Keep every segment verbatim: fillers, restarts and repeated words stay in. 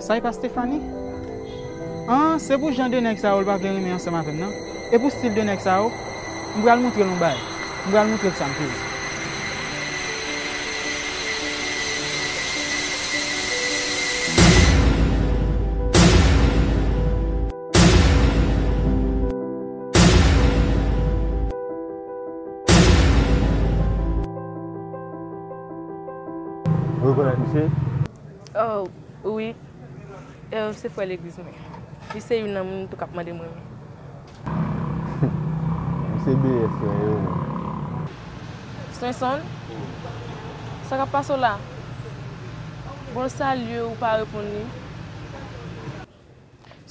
Sa e pa Stephanie? An, se pou jan de nèg sa yo l pa vle renmen ansanm avè m nan. E pou stil de nèg sa yo, m pral montre l yon bagay. M pral montre l sa m te ye. Ou rekonèt misye? Oh, wi. Eh, se frè legliz mwen. Li se youn nan moun tou k ap mande mwen. Misye B S mwen yo, men. Swenson? Sa k ap pase w la? Bon, l salye w, ou pa reponn li.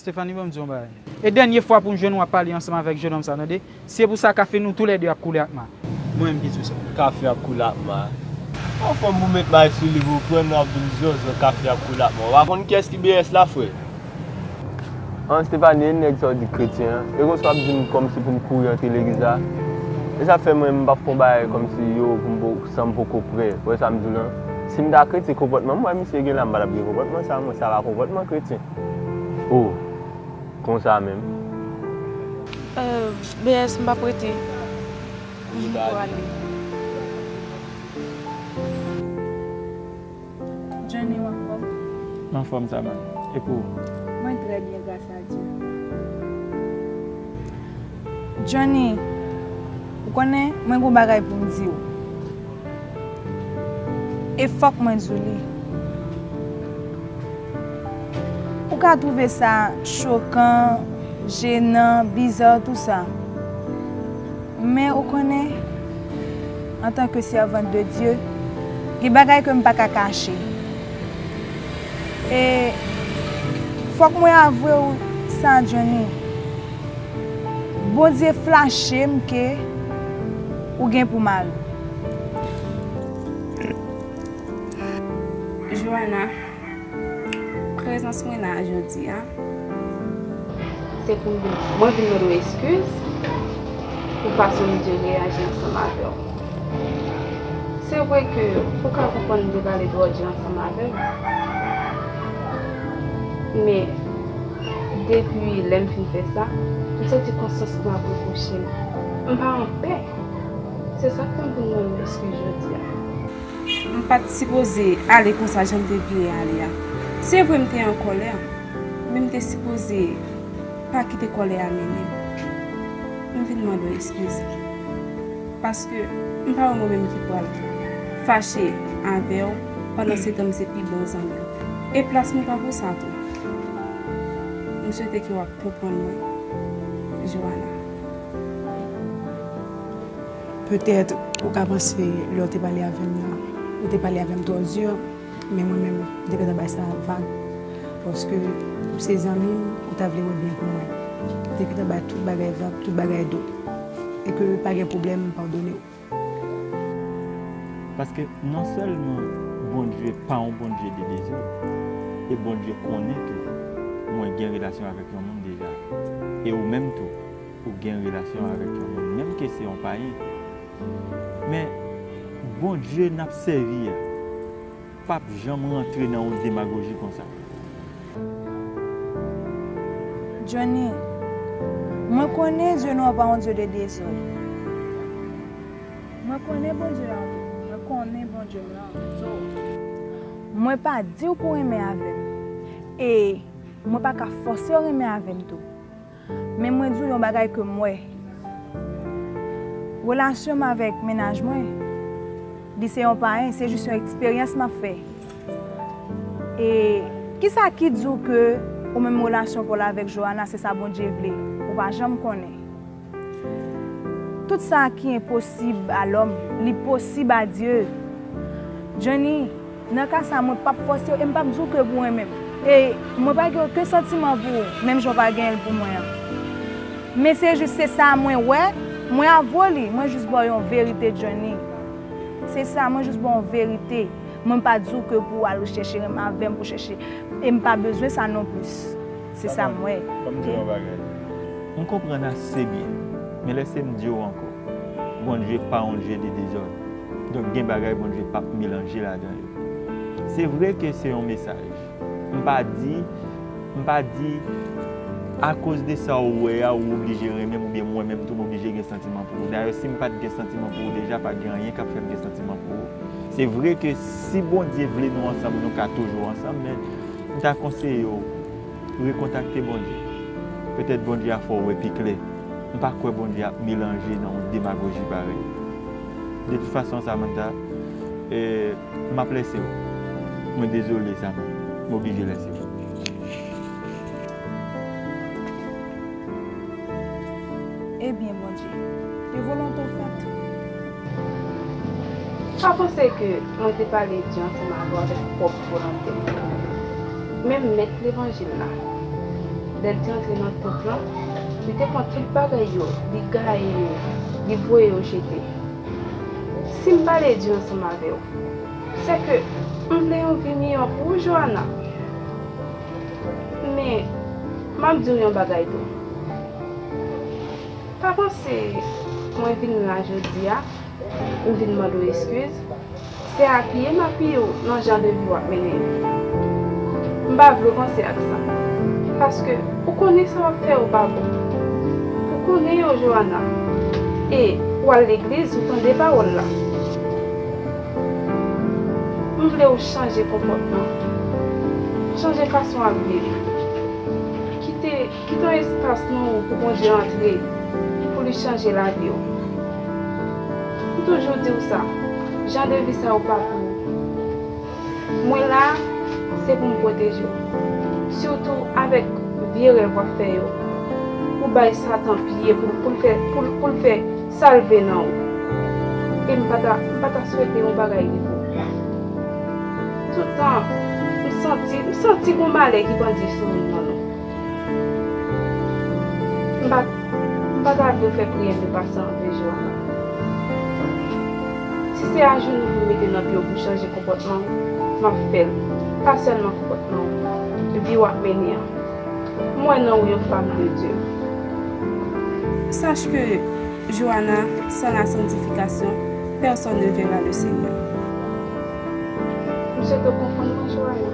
Stephanie, ban m di w yon bagay. E dènye fwa pou m jwenn w ap pale ansanm avèk jennonm sa, tande? Se pou sa kafe nou toulède ap koule ak ma. Mwen menm ki di w sa. Kafe ap koule ak ma. Anfòm pou met may sou li pou pran nou ap vin zòzò kafe ap koule ak ma. W pa konn kiyès ki B S la, frè? An, Stephanie, e nèg sa w di kretyen an. E konsa w ap di m kòmsi pou m kouri antre legliz la. E sa fè mwen m p ap fè yon bagay kòmsi yo pou m po-, san m poko prè. Ou wè sa m di w lan? Si m ta kretyen, konpòtman m wè misye gen la, m pa t ap gen konpòtman sa, mwen, sa pa konpòtman kretyen. Oh, konsa menm. Euh, B S, m p ap rete. M pral ale. Johnny, w anfòm? M anfòm, Saman. E pou ou? Mwen trè byen, gras a Dye. Johnny, ou konnen, mwen gon bagay pou m di w. E fòk mwen di w li. Ou ka twouve sa chokan, jenan, biza, tou sa. Men ou konnen, antanke sèvant de Dye, gen bagay ke m pa ka kache. E fòk mwen avwe w sa, Johnny. Bondye flache m ke ou gen pou mari. Johanna, prezans mwen la jodi a, se pou m vin, mwen vin mande w eskiz pou fason m te reyaji ansanm avè w. Se vre ke ou ka konprann m te pale twò di ansanm avè w, men depi lè m fin fè sa, m santi konsyans mwen ap repwoche m. M pa anpè. Se sa k fè m vin mande w eskiz jodi a. M pa t sipoze ale konsa jan m te vire ale a. Se vre m te an kòlè, men m te sipoze pa kite kòlè a mennen m. M vin mande w eskiz. Paske m pa wè mwen menm ki pral fache avè w, pandan se tan m se pi bon zanmi w. E plas mwen pa pou sa tou. M swete ke w ap konprann mwen, Johanna. Petèt, ou ka panse lè w te pale avè m nan, ou te pale avè m twò di, men mwen menm, m te gentan bay sa vag. Paske ou se zanmi m, ou ta vle wè byen pou mwen. Ou te gentan bay tout bagay vag, tout bagay do. E ke pa gen pwoblèm, m padone w. Paske non sèlman Bondye pa yon Bondye de dezòd, e Bondye konnen tou, mwen gen relasyon avèk yon moun deja. E ou menm tou, ou gen relasyon avèk yon moun, menm ke se yon payen. Men, Bondye n ap sèvi a p ap janm rantre nan yon demagoji konsa. Johnny, mwen konnen Dye nou an pa yon Dye de dezòd. Mwen konnen Bondye an tou. Mwen konnen Bondye m lan. So, mwen pa di w pou w renmen avè m. E mwen pa ka fòse w renmen avè m tou. Men mwen di w yon bagay ke m wè. Relasyon m avèk mennaj mwen, li se yon payen, se jis yon eksperyans m ap fè. E kisa ki di w ke ou menm relasyon pa w la avèk Johanna, se sa Bondye vle? Ou pa janm konnen. Tout sa ki enposib a lòm, li posib a Dye. Johnny, nan ka sa, mwen p ap fòse w e m p ap di w ke pou w renmen m. E mwen pa gen okenn santiman pou ou, menm jan w pa genyen l pou mwen an. Men se jis se sa mwen wè, mwen avwe w li, mwen jis ba w yon verite, Johnny. Se sa, mwen jis ba w yon verite. Mwen pa di w ke pou w al chèche renmen avè m, pou chèche. E m pa bezwen sa non plis. Se sa m wè. Ban m di w yon bagay. M konprann ase byen. Men lèse m di w ankò. Bondye pa yon Dye de dezòd. Donk, gen bagay Bondye p ap melanje ladan yo. Se vre ke se yon mesaj. M pa di, m pa di, akoz de sa ou wè a, ou oblije renmen m, oubyen mwen menm tou, m oblije gen santiman pou ou. Dayè, si m pa t gen santiman pou ou deja, pa t gen anyen k ap fè m gen santiman pou ou. Se vre ke si Bondye vle nou ansanm, nou ka toujou ansanm, men m ta konseye w rekontakte Bondye. Petèt Bondye a fè w wè pi klè. M pa kwè Bondye ap melanje nan yon demagoji parèy. De tout fason, Samantha, eh, m ap lèse w. Mwen dezole, Samantha. M oblije lèse w. Ebyen, Bondye, ke volonte w fèt. Pa panse ke mwen te pale di ansanm avè w avèk pwòp volonte m. Menm mèt levanjil la, lè l te antre nan tanp lan, li te pran tout bagay yo, li gaye yo, li voye yo jete. Si m pale di ansanm avè w, se ke m vle yon vi miyò pou ou, Johanna. Men, m ap di w yon bagay tou. Pa panse mwen vin la jodi a, m vin mande w eskiz. Se apiye m apiye w nan jan de vi w ap mennen an. M pa vle w panse ak sa. Paske ou konnen sa w ap fè yo pa bon. Ou konnen yo, Johanna. E w al legliz, ou tande pawòl la. M vle w chanje konpòtman. Chanje fason w ap viv. Kite Kite yon espas nan ou pou Bondye antre, pou li chanje lavi w. M toujou di w sa, jan de vi sa yo pa pou ou. Mwen la, se pou m pwoteje w. Sitou avèk vye rèv w ap fè yo. Ou bay Satan pye pou, pou l fè, pou, pou l fè sa l vle nan ou. E m pa ta, m pa ta swete yon bagay rive w. Toutan, m santi, m santi gon malè ki pandye sou moun nan non. M pa, m pa ta vle w fè priyè m yo pase an de jou an. Si se ajounou pou m mete nan pye w pou chanje konpòtman w, m ap fè l. Pa sèlman konpòtman w, vi w ap mennen an. M wè nan ou yon femme de Dieu. Sache que, Johanna, sans la sanctification, personne ne verra le Seigneur. M swete w konprann mwen, Johanna.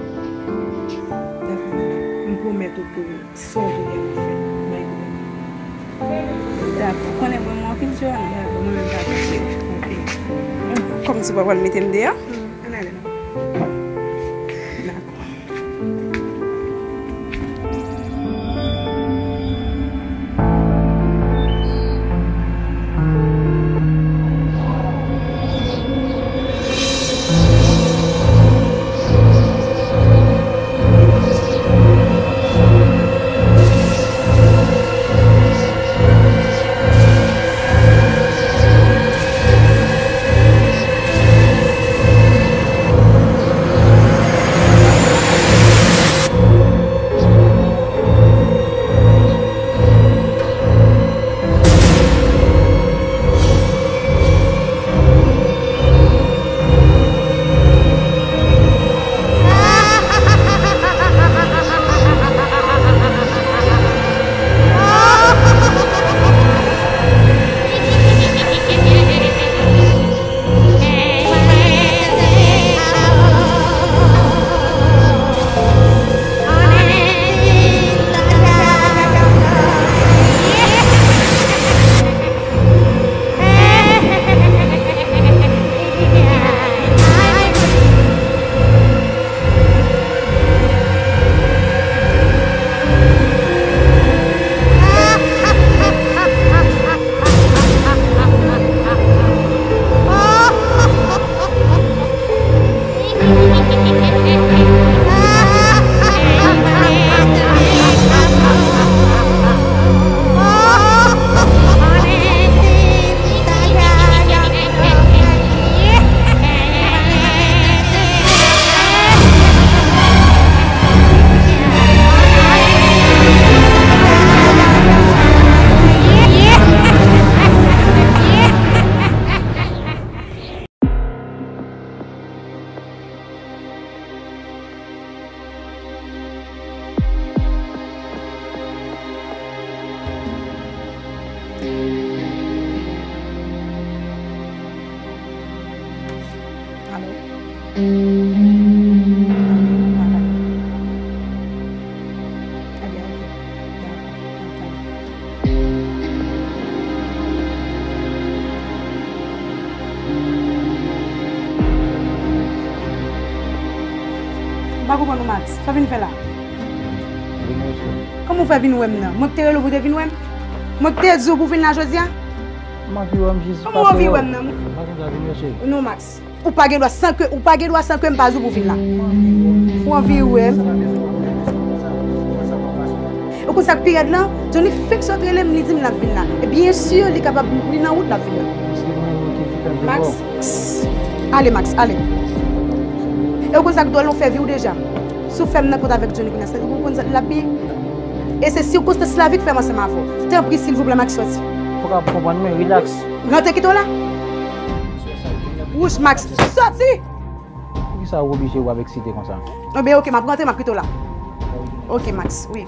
Dakò, m pwomèt ou ke sa w vle a m ap fè. Bay kote m. Dakò, konnen mwen mwen anpil, Johanna. Dakò, mwen menm pa konte. Ok. Kòmsi w pa pral mete m deyò? Ann ale non. Dakò. Alo? Alo, Nathalie? Ou konn ou, Max? Sa w vin fè la? Vin wè, cheri. Kòman w fè vin wè m nan? Mwen k te rele w pou w te vin wè m? Mwen k te di w pou w vin la jodi a? M anvi wè m jis. Kòman w anvi wè m nan? M pa gen dwa vin wè, cheri. Non, Max. Ou pa gen dwa san ke, ou pa gen dwa san ke m pa di w pou w vin la. Ou anvi wè m. Ou konn sa k pi rèd lan? Johnny fenk sot rele m, li di m l ap vin la. E byen si li kapab, li nan wout l ap vin la. Max, ale Max, ale. E ou konn sa k dwòl, ou fè vi w deja. Si w fè m nan kont avèk Johnny kounye a, sa ou konn sa l ap byen. E se sikonstans lavi k fè m ansanm avè w. Tanpri, silvouplè, Max, sòti. Ou ka konprann mwen, rilaks. Rantre kite w la. Wouch, Max, sòti! Poukisa ou oblije w ap eksite konsa? Enben, oke, m ap rantre, m ap kite w la. Oke, Max, wi.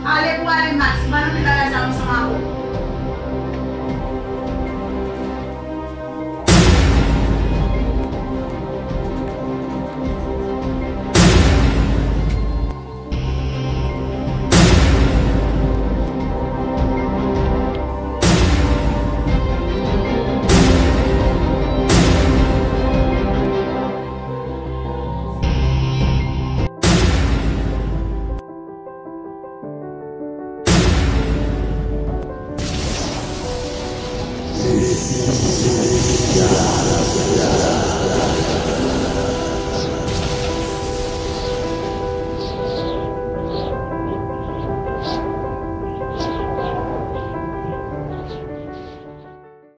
Ale pou ale, Max, m pa nan men bagay sa ansanm avè w.